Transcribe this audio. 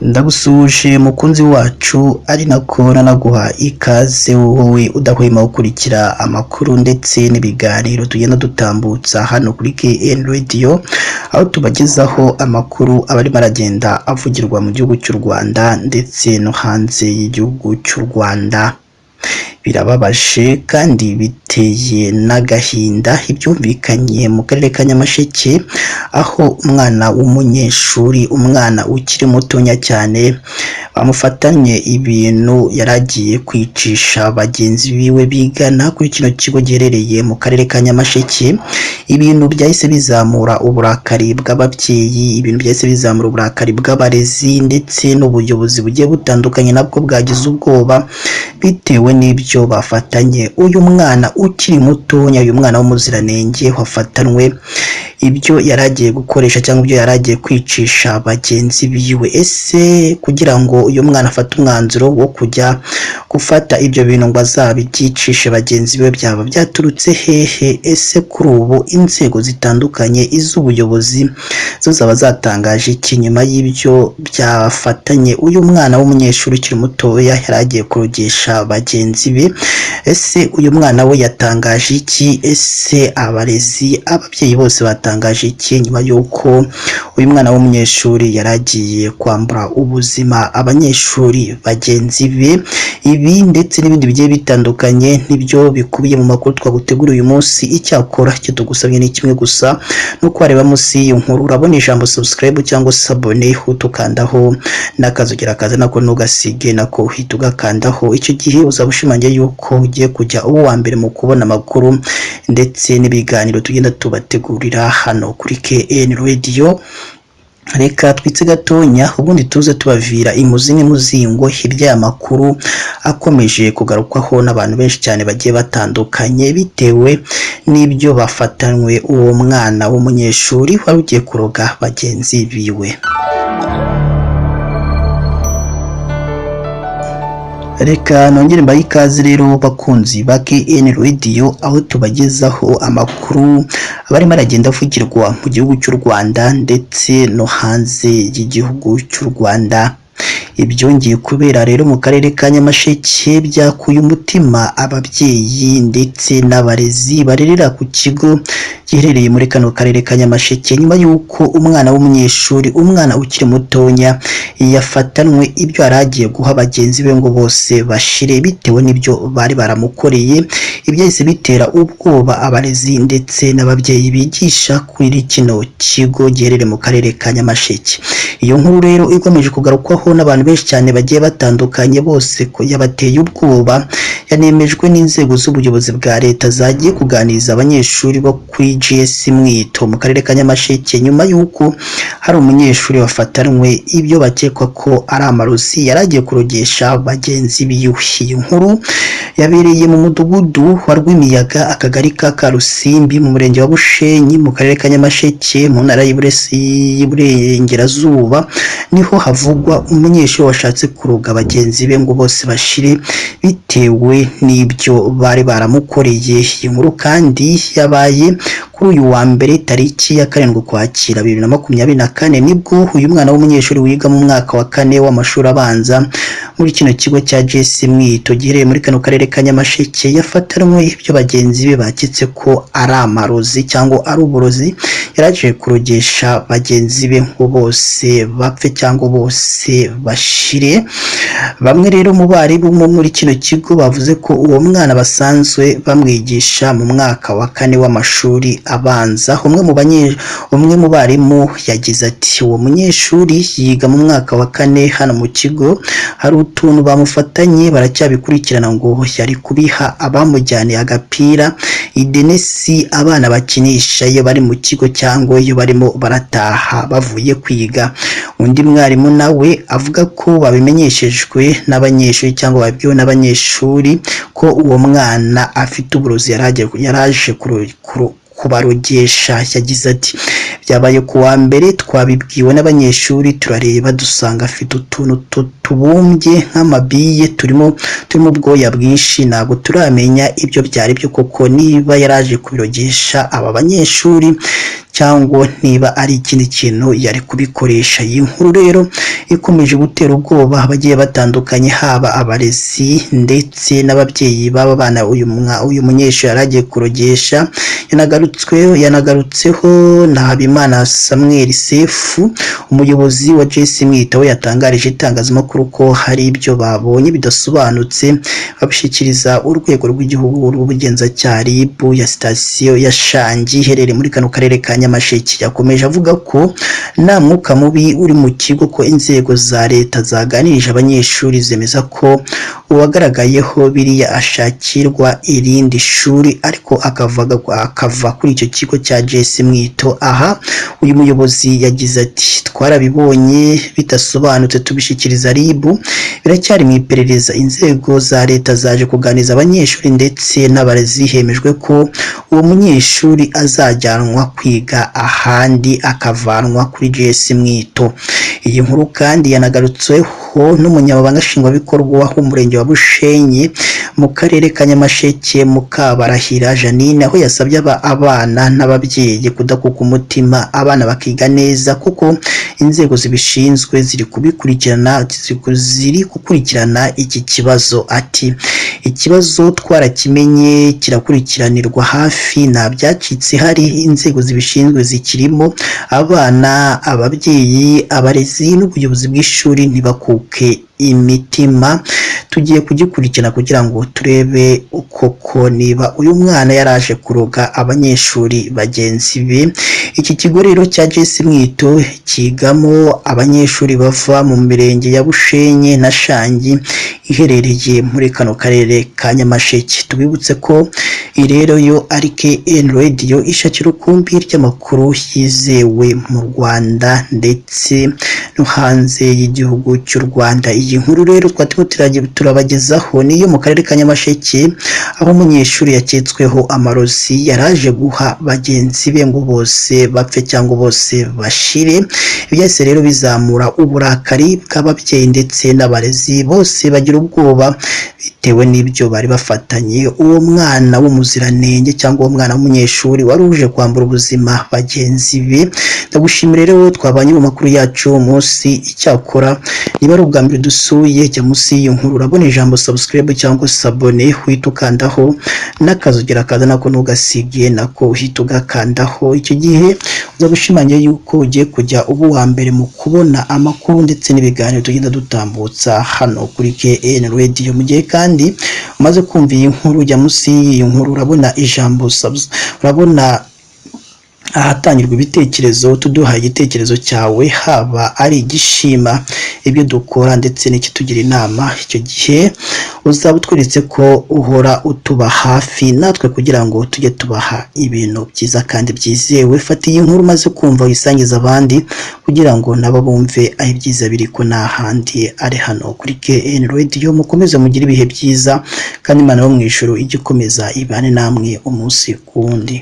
Ndagusuhuje mukunzi wacu, ari nako nanaguha ikaze wowe udahwema gukurikira amakuru ndetse n'ibiganiro tugenda dutambutsa hano kuri KN Radio, aho tubagezaho amakuru aba arimo aragenda avugirwa mu gihugu cy'u Rwanda ndetse no hanze y'igihugu cy'u Rwanda. Birababaje kandi biteye n'agahinda ibyumvikanye mu karere ka Nyamasheke, aho umwana w'umunyeshuri, umwana ukiri mutonya cyane, bamufatanye ibintu yari agiye kwicisha bagenzi biwe bigana kuri kino kigo giherereye mu karere ka Nyamasheke. Ibintu byahise bizamura uburakari bw'ababyeyi, ibintu byahise bizamura uburakari bw'abarezi ndetse n'ubuyobozi bugiye butandukanye nabwo bwagize ubwoba bitewe n'ibyo bafatanye. Uyu mwana ukiri mutonya, uyu mwana w'umuziranenge wafatanwe ibyo yari agiye gukoresha cyangwa ibyo yari agiye kwicisha bagenzi biwe. Ese kugira ngo uyu mwana afate umwanzuro wo kujya gufata ibyo bintu ngo azabyicishe bagenzi be byaba byaturutse hehe? Ese kuri ubu inzego zitandukanye, iz'ubuyobozi zo zaba zatangaje iki nyuma y'ibyo byafatanye uyu mwana w'umunyeshuri ukiri mutoya yari agiye kurogesha bagenzi be? Ese uyu mwana we yatangaje iki? Ese abarezi, ababyeyi bose batangaje iki nyuma y'uko uyu mwana w'umunyeshuri yari agiye kwambura ubuzima abanyeshuri bagenzi be? Ibi ndetse n'ibindi bigiye bitandukanye nibyo bikubiye mu makuru twaguteguriye uyu munsi. Icyakora icyo tugusabye ni kimwe gusa, ni uko wareba munsi y'iyi nkuru urabona ijambo subscribe cyangwa s'abonner, utukandaho n'akazogera kaza nako ntugasige, nako uhita ugakandaho. Icyo gihe uzaba ushimangiye yuko ugiye kujya uba uwa mbere mu kubona amakuru ndetse n'ibiganiro tugenda tubategurira hano kuri KN Radio. Reka twitse gatonya ubundi tuze tubavira imuzi n'imuzingo hirya y'amakuru akomeje kugarukwaho n'abantu benshi cyane bagiye batandukanye bitewe n'ibyo bafatanywe uwo mwana w'umunyeshuri wari ugiye kuroga bagenzi biwe. Reka nongere mbahe ikaze rero bakunzi ba KN Radio, aho tubagezaho amakuru aba arimo aragenda avugirwa mu gihugu cy'u Rwanda ndetse no hanze y'igihugu cy'u Rwanda. Ibyongeye kubera rero mu karere ka Nyamasheke byakuye umutima ababyeyi ndetse n'abarezi barerera ku kigo giherereye muri kano karere ka Nyamasheke, nyuma y'uko umwana w'umunyeshuri, umwana ukiri mutonya, yafatanwe ibyo yari agiye guha bagenzi be ngo bose bashire bitewe n'ibyo bari baramukoreye. Ibyahise bitera ubwoba abarezi ndetse n'ababyeyi bigisha kuri kino kigo giherereye mu karere ka Nyamasheke. Iyo nkuru rero ikomeje kugarukwaho n'abantu benshi cyane bagiye batandukanye, bose ko yabateye ubwoba, yanemejwe n'inzego z'ubuyobozi bwa leta zagiye kuganiriza abanyeshuri bo kuri GS Mwito mu karere ka Nyamasheke, nyuma y'uko hari umunyeshuri wafatanwe ibyo bakekwa ko ari amarozi yari agiye kurogesha bagenzi biwe. Iyi nkuru yabereye mu mudugudu wa Rwimiyaga, akagari ka Karusimbi, mu murenge wa Bushenyi, mu karere ka Nyamasheke, mu ntara y'Iburengerazuba. Niho havugwa umunyeshuri washatse kuroga bagenzi be ngo bose bashire bitewe n'ibyo bari baramukoreye. Iyi nkuru kandi yabaye kuri uyu wa mbere tariki ya 7 Ukwakira 2024, nibwo uyu mwana w'umunyeshuri wiga mu mwaka wa 4 w'amashuri abanza muri kino kigo cya GS Mwito giherereye muri kano karere ka Nyamasheke yafatanwe ibyo bagenzi be baketse ko ari amarozi cyangwa ari uburozi yaraje kurogesha bagenzi be ngo bose bapfe cyangwa bose bashire. Bamwe rero mu barimu bo muri kino kigo bavuze ko uwo mwana basanzwe bamwigisha mu mwaka wa 4 w'amashuri abanza. Umwe mu barimu yagize ati: "Uwo munyeshuri yiga mu mwaka wa 4 hano mu kigo, hari utuntu bamufatanye baracyabikurikirana ngo yari kubiha abamujyaniye agapira, idenesi abana bakinisha iyo bari mu kigo cyangwa iyo barimo barataha bavuye kwiga." Undi mwarimu nawe avuga ko babimenyeshejwe n'abanyeshuri cyangwa babibwiwe n'abanyeshuri ko uwo mwana afite uburozi yaraje kubarogesha. Yagize ati: "Byabaye ku wa mbere, twabibwiwe n'abanyeshuri, turareba dusanga afite utuntu tubumbye nk'amabiye turimo ubwoya bwinshi, ntabwo turamenya ibyo byari byo koko niba yaraje kubirogesha aba banyeshuri cyangwa niba ari ikindi kintu yari kubikoresha. Iyi nkuru rero ikomeje gutera ubwoba abagiye batandukanye, haba abarezi ndetse n'ababyeyi b'aba bana uyu munyeshuri yari agiye kurogesha. Yanagarutseho na Habimana Samuel Sefu, umuyobozi wa GS Mwito, we yatangarije itangazamakuru ko hari ibyo babonye bidasobanutse, babishyikiriza urwego rw'igihugu rw'ubugenzacyaha RIB ya sitasiyo ya Shangi iherereye muri kano karere ka Nyamasheke. Yakomeje avuga ko nta mwuka mubi uri mu kigo, ko inzego za leta zaganirije abanyeshuri zemeza ko uwagaragayeho biriya ashakirwa irindi shuri, ariko akava kuri icyo kigo cya GS Mwito. Aha uyu muyobozi yagize ati: "Twarabibonye bidasobanutse, tubishyikiriza RIB, biracyari mu iperereza. Inzego za leta zaje kuganiriza abanyeshuri ndetse n'abarezi, hemejwe ko uwo munyeshuri azajyanwa kwiga ahandi, akavanwa kuri GS Mwito." Iyi nkuru kandi yanagarutsweho n'umunyamabanga nshingwabikorwa w'umurenge wa Bushenyi mu karere ka Nyamasheke, Mukabarahira Janine, aho yasabye abana n'ababyeyi kudakuka umutima, abana bakiga neza, kuko inzego zibishinzwe ziri kubikurikirana, ziri gukurikirana iki kibazo. Ati: "Ikibazo twarakimenye, kirakurikiranirwa hafi, nta byacitse, hari inzego zibishinzwe zikirimo. Abana, ababyeyi, abarezi n'ubuyobozi bw'ishuri ntibakuke imitima, tugiye kugikurikirana kugira ngo turebe uko ko niba uyu mwana yaraje kuroga abanyeshuri bagenzi be." Iki kigo rero cya GS Mwito kigamo abanyeshuri bava mu mirenge ya Bushenyi na Shangi iherereye muri kano karere ka Nyamasheke. Tubibutse ko iyi rero yo ari KN Radio, ishakira urukumbi ry'amakuru yizewe mu Rwanda ndetse no hanze y'igihugu cy'u Rwanda. Iyi nkuru rero twatimo turabagezaho niyo mu karere ka Nyamasheke, aho umunyeshuri yaketsweho amarozi yaraje guha bagenzi be ngo bose bapfe cyangwa bose bashire. Byahise rero bizamura uburakari bw'ababyeyi ndetse n'abarezi, bose bagira ubwoba bitewe n'ibyo bari bafatanye uwo mwana w'umuziranenge cyangwa uwo mwana w'umunyeshuri wari uje kwambura ubuzima bagenzi be. Ndagushimira rero twabanye mu makuru yacu munsi. Icyakora niba ari ubwa mbere dusuye, jya munsi y'iyi nkuru urabona ijambo subscribe cyangwa s'abonner, uhita ukandaho, n'akazogera kaza nako ntugasige, nako uhita ugakandaho. Icyo gihe uza gushimangira yuko ugiye kujya uba uwa mbere mu kubona amakuru ndetse n'ibiganiro tugenda dutambutsa hano kuri KN Radio. Mu gihe kandi umaze kumva iyi nkuru, jya munsi y'iyi nkuru urabona ijambo urabona ahatangirwa ibitekerezo, tuduha igitekerezo cyawe, haba ari igishima ibyo dukora ndetse n'ikitugira inama. Icyo gihe uzaba utweretse ko uhora utuba hafi natwe kugira ngo tujye tubaha ibintu byiza kandi byizewe. Fata iyi nkuru umaze kumva wisangiza abandi kugira ngo nabo bumve aho ibyiza biri, ko nta handi ari hano kuri KN Radio. Mukomeze mugire ibihe byiza, kandi Imana yo mu ijuru ijye ikomeza ibane namwe umunsi ku wundi.